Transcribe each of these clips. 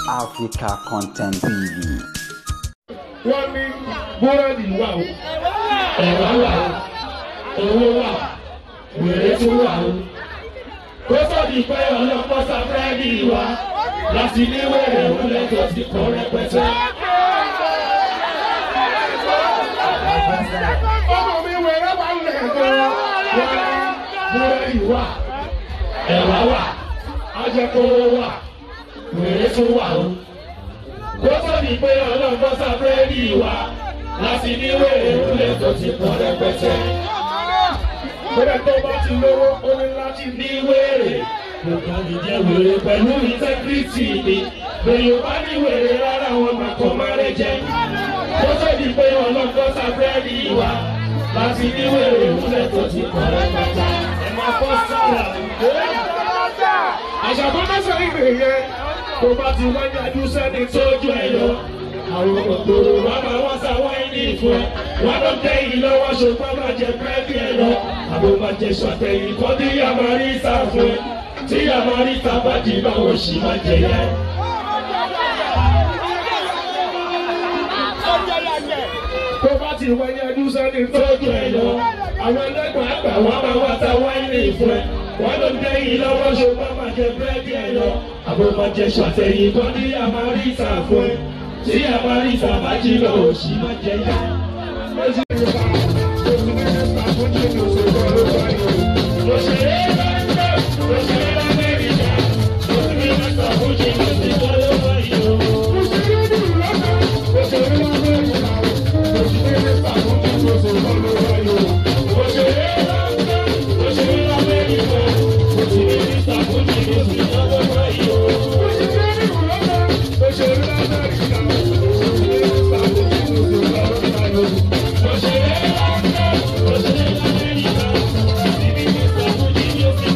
Africa Content TV. Wọ́n ní búrẹ́dì wà o, ẹ̀wà wà o, owó wà, wèrè tún wà o. Kó sọ́ọ̀dì pé ọlọ́pàá sa búrẹ́dì wá láti ní wèrè òwúlẹ̀ tó ti kọ́ rẹpẹtẹ. Ọmọ mi wèrè wà lẹ̀ gan-an. Wọ́n ní búrẹ́dì wà, ẹ̀wà wà, ajẹ́kọ̀ọ́ wà, wèrè tún wà o. Kó sọ́ọ̀dì pé ọlọ́pàá sa búrẹ́dì wá láti ní wèrè òwúlẹ̀ tó ti kọ́ rẹpẹtẹ. Bẹ́ẹ̀ tó bá ti lówó, ó ní láti ní wèrè. Mo kàn lè jẹ wèrè pẹ̀lú integrity mi. Bẹ́ẹ̀ yóò bá ní wèrè rárá wọn máa kọ́ máa rẹ jẹ. Kó tó di pé ọlọ́gbọ́n sa búrẹ́dì wa láti ní wèrè ìwúlẹ̀ tó ti kọ́ rẹpẹtẹ. Ẹ máa bọ́ sára. Àṣà tó mẹ́sàn-án ìrìn yẹn, tó bá ti wájú adúsẹ́ni tójú ẹ lọ. Àwọn òkòrò wa máa wá sá wáìnì fún ẹ. Wọ́n ló dé yìí lọ́wọ́ ṣùgbọ́n máa jẹ búrẹ́dì ẹ lọ. Àbò máa jẹ ṣàtẹ̀yìn kọ́ tí yà máa rí sá fún ẹ. Tí yà máa rí sá bá jì báwo ṣì máa jẹ yẹ. Tó bá ti wáyé ẹdún sẹ́ni tójú ẹ lọ. Àwọn ẹlẹ́gbọ̀n àgbà wa máa wá sá wáìnì fún ẹ. Wọ́n ló dé yìí lọ́wọ́ ṣùgbọ́n máa jẹ búrẹ́dì ẹ lọ. Àbò máa jẹ ṣàtẹ̀yìn kọ́ tí yà máa rí sá fún ẹ. Tí a bá rí sàbájì lọ, òṣì máa jẹ yá. Òṣèré London, òṣèré Amẹ́ríkà, òṣèré Sàbújì ló ti bọ́ lọ́wọ́ yìí o. Òṣèré London, òṣèré Amẹ́ríkà, òṣèré Sàbújì ló ti bọ́ lọ́wọ́ yìí o. Òṣèré London, òṣèré Amẹ́ríkà, òṣèré Sàbújì ló ti bọ́ lọ́wọ́ yìí o. Òṣèré London, òṣèré Amẹ́ríkà. Òṣèré London, òṣèré Amẹ́ríkà, òṣèré Sàbújì ló ti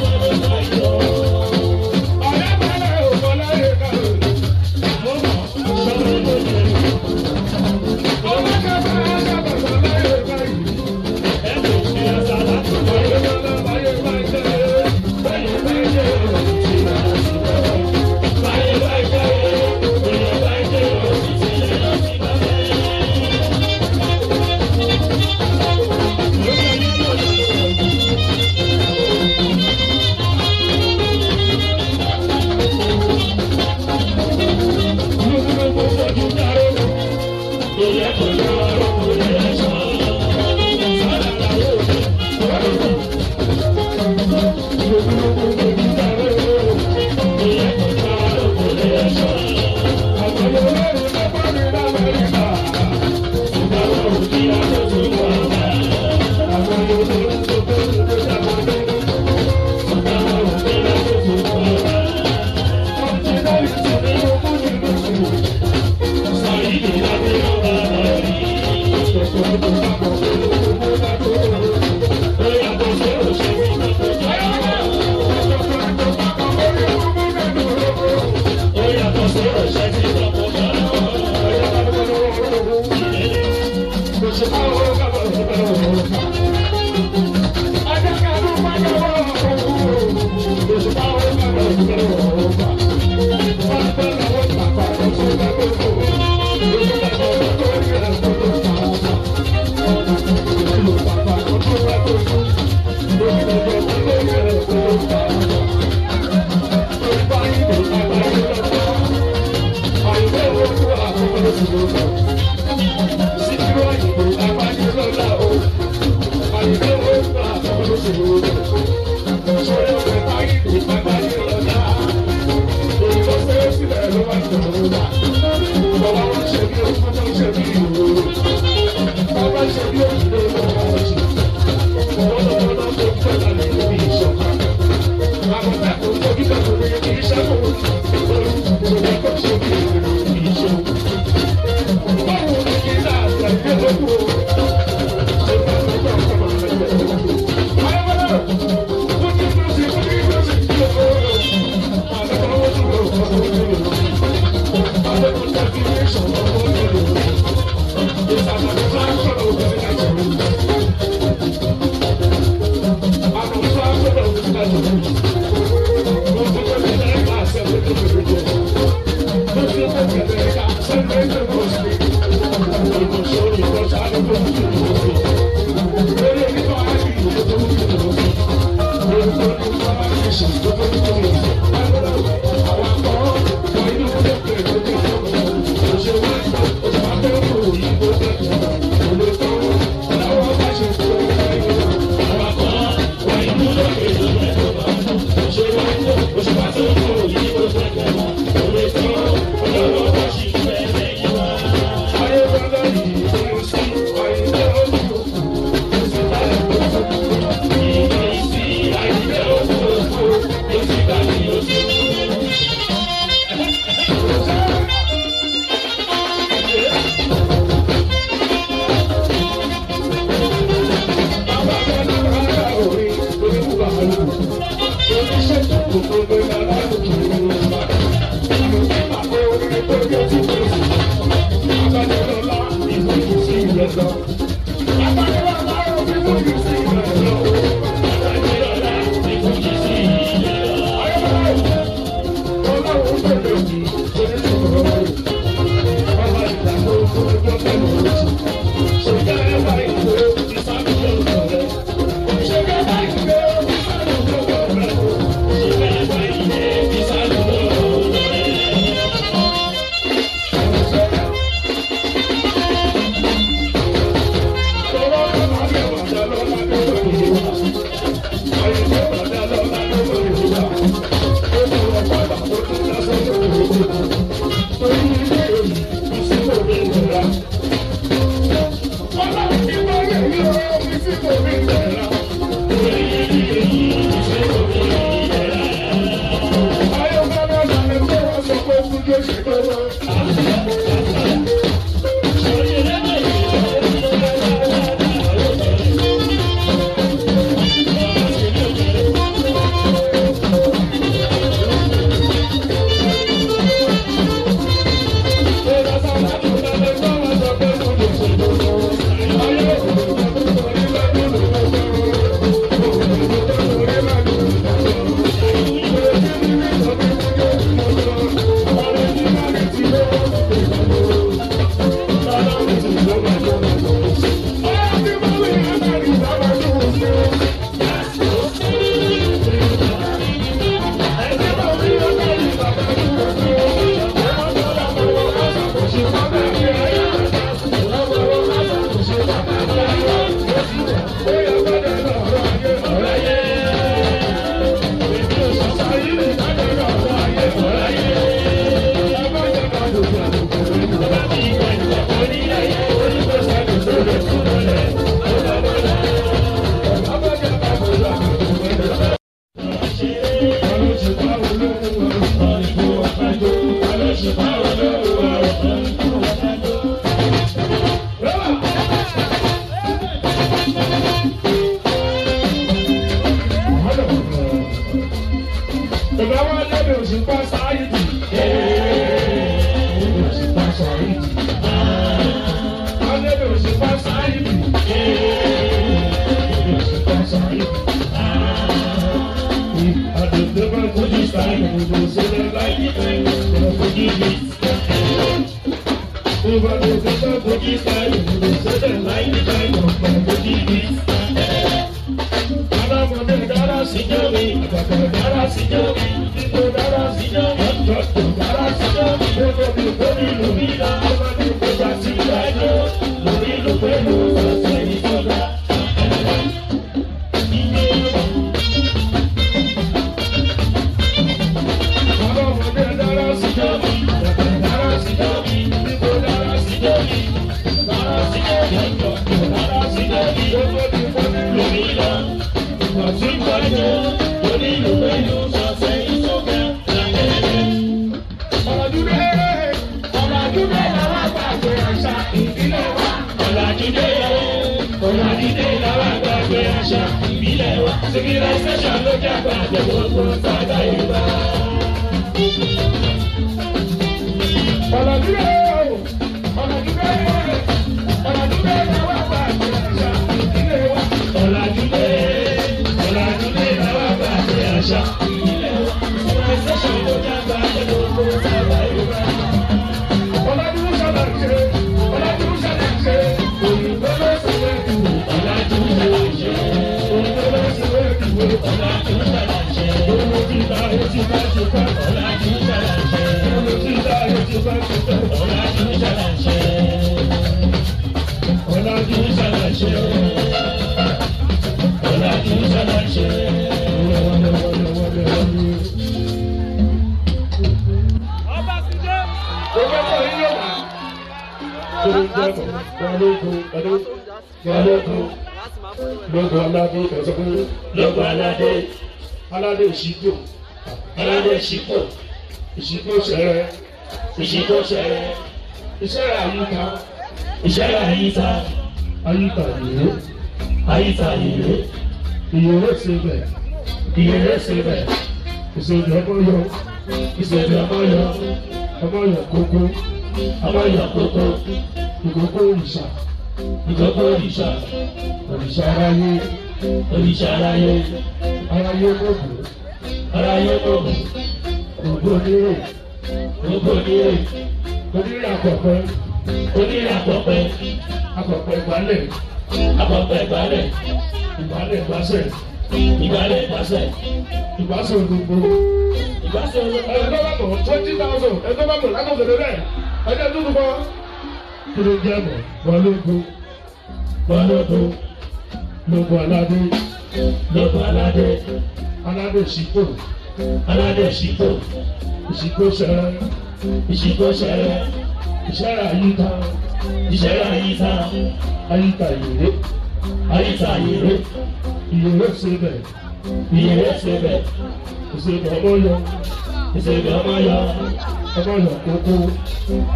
Ọmọ ìyọ̀ kókó.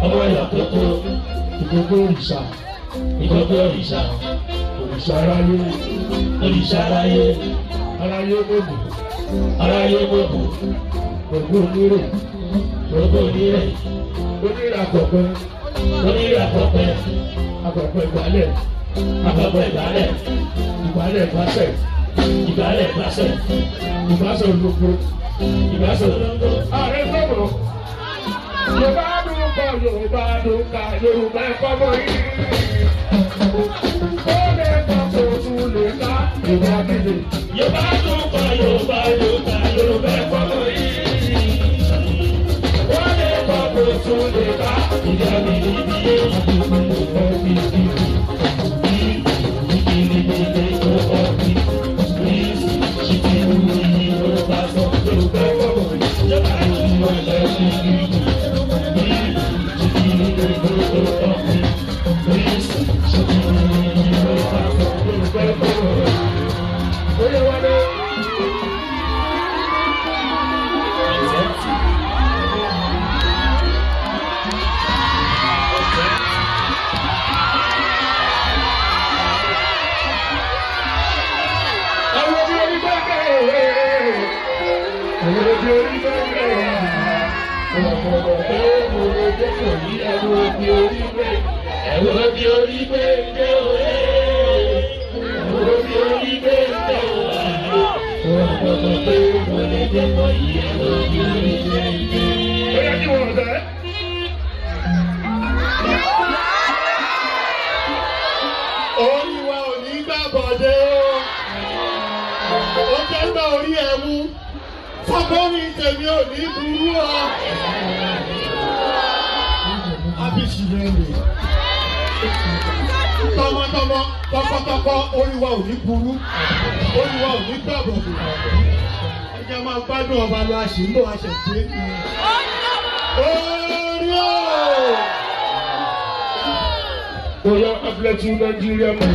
Ọmọ ìyọ̀ kókó. Ìgbógbó òrìṣà. Ìgbógbó òrìṣà. Òrìṣà aráyé. Òrìṣà aráyé. Aráyé gbogbo. Aráyé gbogbo. Gbogbo onírè. Gbogbo onírè. Onírè àkọ́pẹ́. Onírè àkọ́pẹ́. Àkọ́pẹ́ ìgbálẹ̀. Àkọ́pẹ́ ìgbálẹ̀. Ìgbálẹ̀ ìgbásẹ̀. Ìgbálẹ̀ ìgbásẹ̀. Ìgbásẹ̀ ológo. Ìgbásẹ̀ ológo. Ààrẹ sọ̀rọ̀. Yorùbá dùn kọ́ Yorùbá dùn ká Yorùbá ẹ̀kọ́ mọ́ yìí. Ó lè kọ́ kó tún lè ká Yorùbá bìlì. Yorùbá dùn kọ́ Yorùbá dùn ká Yorùbá ẹ̀kọ́ mọ́ yìí. Ó lè kọ́ kó tún lè ká Yorùbá bìlì. Orí wa ò ní gbà bọ̀dé o. Ó jẹ́ gbà orí ẹ̀ mú. Fọ́kọ́rin tèmi ò ní burú o. Happy Children's Day. Tọmọtọmọ, tọkọtọkọ, orí wa ò ní burú. Orí wa ò ní gbà bọ̀dé. Ẹ jẹ́ máa gbádùn ọba lọ àṣìlò àṣẹ̀dé. Orí o! Oya abúlé Nàìjíríà mọ̀.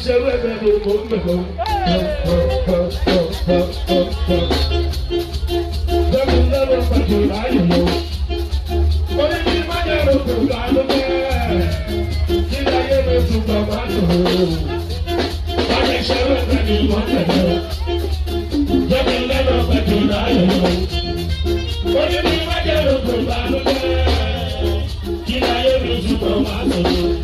Ìṣerú ẹgbẹ́ mi ò ń bẹ̀rẹ̀ o. Jẹ́mi lẹ́nu pàtó láàyè lọ. Orí mi máa ń yẹ̀rọ kò lánú bẹ́ẹ̀. Kí ni ayé mi tún bọ̀ máa dùn o. Báyọ̀ ìṣerú ẹgbẹ́ mi mọ̀ ń bẹ̀rẹ̀ o. Jẹ́mi lẹ́nu pàtó láàyè lọ. Orí mi máa ń yẹ̀rọ kò lánú bẹ́ẹ̀. Kí ni ayé mi tún bọ̀ máa dùn o.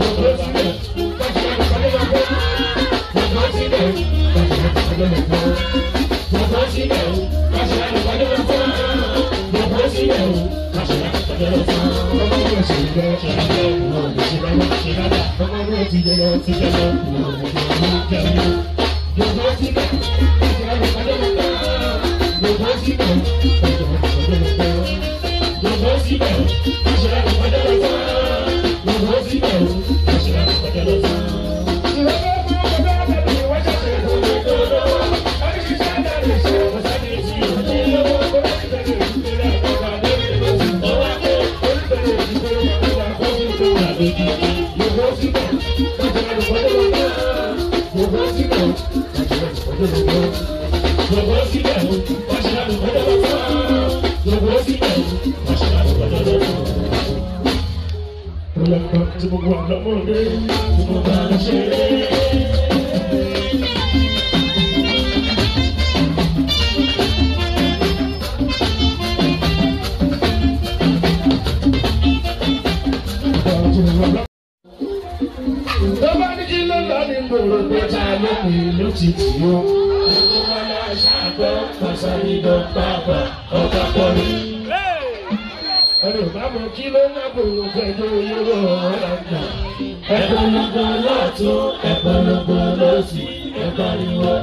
Ẹ̀pọ̀lọpọ̀ lọ́tún, ẹ̀pọ̀lọpọ̀ lọ́sì, ẹ pariwo.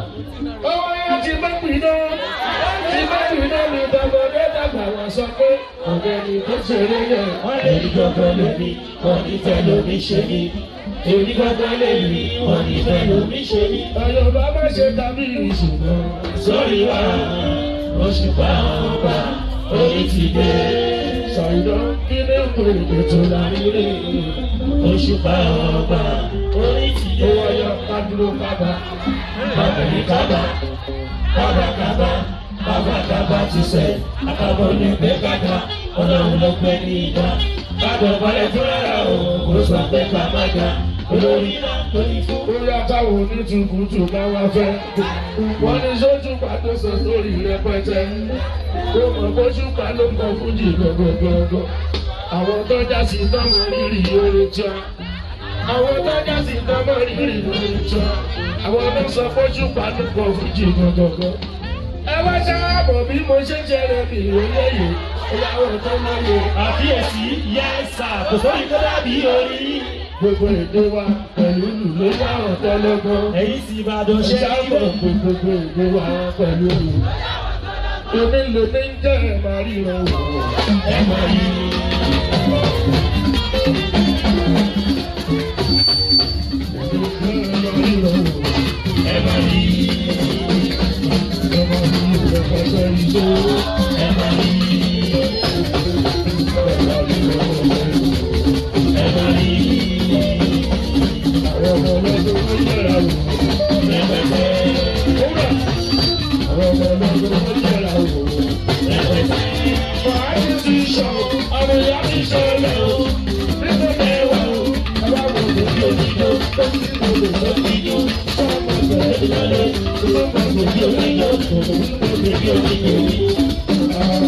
Ọwọ́ yẹn ti bá pin náà, ti bá pin náà ní tọmọdé dàgbà wọ́n sọ pé ọ̀gbẹ́ni tó ṣeré yẹn. Wọ́n lè ní gbọ́ngàn lómi, wọ́n ní fẹ́ lómi ṣe mí. Èmi gbọ́ngàn lè rí, wọ́n ní fẹ́ lómi ṣe mí. Yorùbá má ṣe tàbí ìṣùgbọ́n. Sórí wa, Òṣùpá ọba, orí ti dé. Ṣàìdán kí ní pè ètò lárílé. Òṣùpá ọba, orí ti dé. Ó wáyà kádúró kábà. Bàbá ní kábà, kábà kábà, bàbá kábà ti sẹ̀, àkàbọ̀ ní pé kàkà, ọlọ́run ló pẹ́ ní ìdá. Kádọ̀ balẹ̀ fúnra òun kò sọ pé ká má ga, olórí náà tó ní fún. Ó yá táwọn onítùkùtù bá wá fẹ́. Wọ́n ní sójúpa tó sọ sórí rẹpẹtẹ. Ó mọ̀ bójúpa ló ń kọ fújì gbọ̀ngbọ̀ngbọ̀. Àwọn tó já sí tọ́mọ rírì orin tíá. Àwọn tó já sí tọ́mọ rírì orin tíá. Àwọn tó sọ bójúpa ló ń kọ fújì gbọ̀ngbọ̀ngbọ̀. Ẹ wá ṣáàbọ̀ bí mo ṣe ń jẹrẹ mi ìròyìn yìí. Ó yá àwọn tó máa lò. Àfiyèsí yẹ́sà kò sórí tó dàbí orí. Gbogbo èdè wa pẹ̀lú ìlú ló láwọn tọ́lọ́gbọ́n. Ẹ̀yin sì Ìbàdàn ṣe é Ṣáàbọ̀ gbogbo èdè wa pẹ̀lú ìlú. Èmi lèmi ń jẹ́ ẹ̀ máa ríran wò. Ẹ mọ̀ yìí. Ẹ máa ríran wò. Ẹ mọ̀ yìí. Ẹ máa rí ìrẹ̀pẹ̀tẹ̀ ìṣó. Ẹ mọ̀ yìí. Ẹ máa ríran wò. Ẹ mọ̀ yìí. Àwọn ọmọ ọlọ́dún ló yẹra wò. Rẹpẹtẹ. Kódà, àwọn ọmọ ọlọ́dún ló yẹra wò. Rẹpẹtẹ. Fàájì ti sọ, àwọn ìyá ti sọ lẹ̀ o. Nígbà mẹ́wàá o, ẹ bá wò ó bí onídó, ó ti wò lè tó ti jó. Sọ́ọ̀mù ọ̀sẹ̀ ìdílé, sọ́ọ̀mù ọ̀sẹ̀ ìdílé, sọ́ọ̀mù ọ̀sẹ̀ ìdílé.